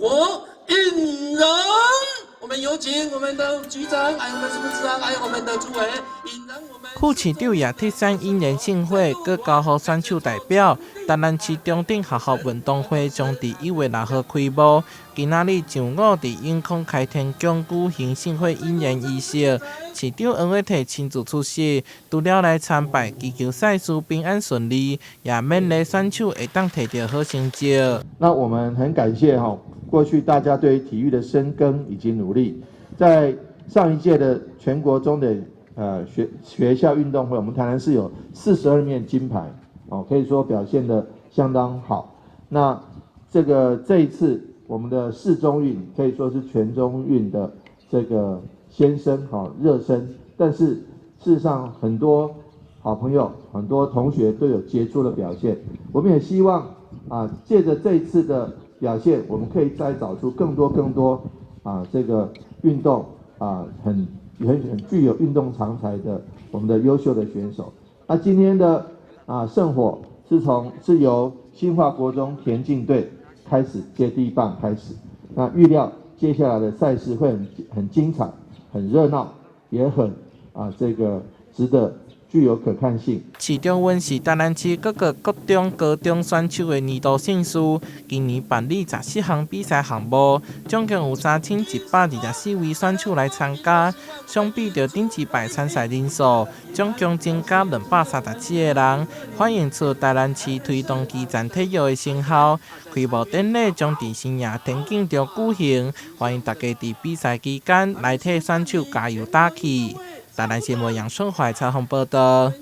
火引燃。我們有請我們的局長，還有我們副市長，還有我們的主委，引燃我們。副市長也鐵三引燃聖火，閣交予選手代表。台南市中等學校運動會將佇1月6號開幕。今仔日上午佇永康開天宮舉行聖火引燃儀式，市長黃偉哲親自出席，除了來參拜，祈求賽事平安順利，也勉勵選手會當提著好成績。那我們很感謝哈，過去大家對於體育的深耕以及努力，在上一屆的全國中等學校運動會，我們台南市有42面金牌，哦，可以說表現得相當好。那這一次我們的市中運可以說是全中運的這個先生，哈，熱身，但是事實上很多好朋友、很多同學都有傑出的表現。我們也希望啊，借着這一次的表現，我們可以再找出更多更多啊，這個運動啊，很很很具有運動長才的我們的優秀的選手。那今天的啊聖火是由新化國中田徑隊開始接第一棒開始，那預料接下來的賽事會很很精彩、很熱鬧，也很啊這個值得具有可看性。市中運是台南市各個國中、高中選手的年度盛事，今年辦理14項比賽項目，總共有3124位選手來參加。相比著頂一擺參賽人數，總共增加237個人，反映出台南市推動基層體育的成效。開幕典禮將佇新營田徑場舉行，歡迎大家佇比賽期間來替選手加油打氣。台南新聞楊順懷採訪報道。